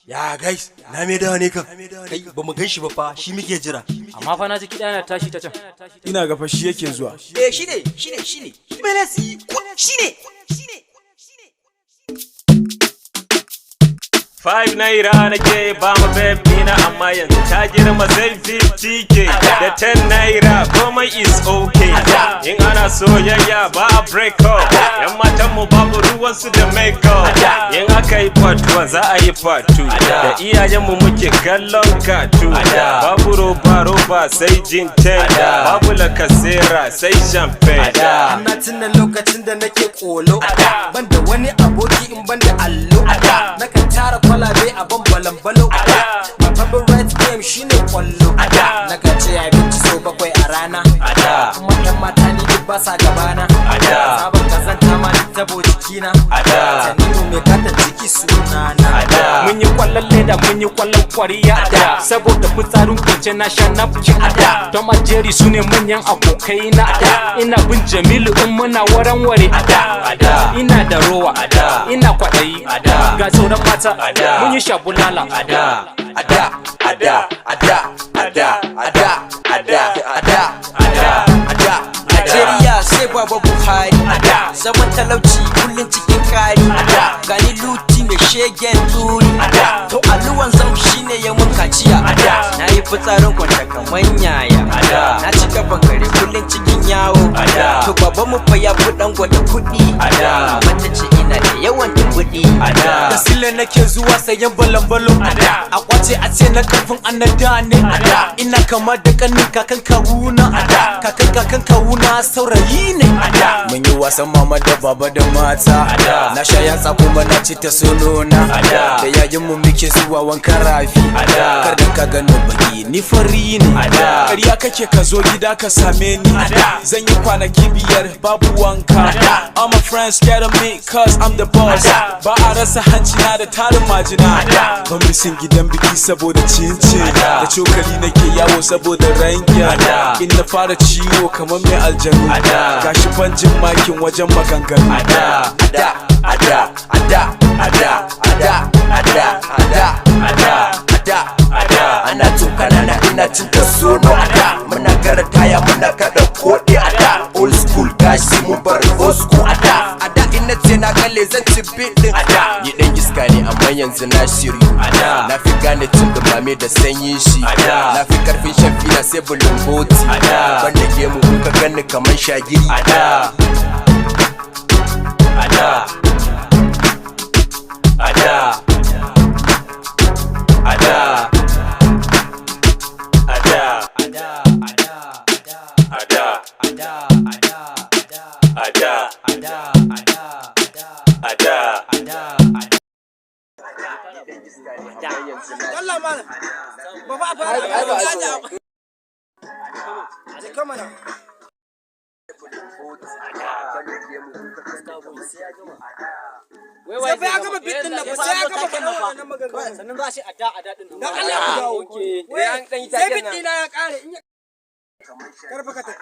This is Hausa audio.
Ya guys, na me dawa ne kan? Kai, ba mu gan shi ba fa, shi muke jira. Amma fa na ji kiɗa yana tashi ta can. Ina ga fa shi yake zuwa. Eh, shine, shine, shine. Melasi, shine. ₦5 nake ba ma baby na, amma yanzu ta girma sai 50K da ₦10, komai is okay. In ana soyayya ba a break up. Yan matan mu babu ruwansu da make up. In aka yi part 1, za a yi part 2. Da iyayen mu muke kallon cartoon. Babu roba roba sai gin tender, babu Lacasera sai champagne. Ana tuna lokacin da nake kolo, banda wani aboki in banda allo. Nakan tara kwalabe a ban balambalo. My favorite game shine kwallo. Nakan ci abinci sau 7 a rana. Kuma yan mata ni duk ba sa gabana. Sabon kazanta ma duk tabo jikina. Tanimu mai kata ciki sunana. Mun yi kwallon leda, mun yi kwallon kwariya, saboda fitsarin kwance na sha napkin. Tom and Jerry su ne manyan abokai na. Ina bin Jamilu in muna waran ware. Ina da rowa, ina kwaɗayi, ga tsoron mata, mun yi shabulala. Ada, ada, ada, ada, ada, ada, ada, ada, ada. Najeriya sai Baba Buhari. Zaman talauci kullum cikin kari. Gani luti mai shegen turi. To aluwan zam shine ya mun kaciya. Na yi fitsarin kwanta kaman yaya. Na ci gaban kare kullum cikin yawo. To baban mu fa ya fi dan gwada kuɗi. Mama ta ce ina da yawan kuɗi. Da sile nake zuwa sayan balambalo. A kwace a ce na karfin annada ne. Ina kama da kanin kakan kawuna. Kakan kakan kawuna saurayi ne. Mun yi wasan mama da baba da mata. Na sha yatsa kuma na ci ta sonona. Da yayin mu muke zuwa wankan rafi. Kar da ka gano baki, ni fari ne. Ƙarya kake, ka zo gida ka same ni. Zan yi kwanaki 5 babu wanka. All my friends scared of me 'cause I'm the boss. Ba a rasa hanci na da tarin majina. Ban misin gidan biki saboda cincin. Da cokali nake yawo saboda rankin. In na fara ciwo kamar mai aljanu. Gashi ban jin makin wajen maganganu. Ada, ada, ada, ada, ada, ada, ada, ada, ada, ada. Ana tun kanana ina cin ta sono. Ada muna gara taya, muna kada koɗi. Ada old school gashi mun bar old school. Ada ada ina ce na kalle zan ci biɗin. Ada ni dan iska ne, amma yanzu na shiryu. Na fi gane cin dumame da sanyin shi. Na fi karfin shan fina sai bulumboti. Banda gemu, in ka ganni kamar shagiri. Ada, ada, ada, ada, ada, ada, ada, ada, ada. Allah malam. Ba fa fara. Jika mana. Sai fa ya gama bit din nan fa, sai ya gama faɗan waɗannan maganganun. Sannan za shi a da din. Dan Allah ku dawo. Sai bit ɗina ya ƙare in ya karfa ka tafi.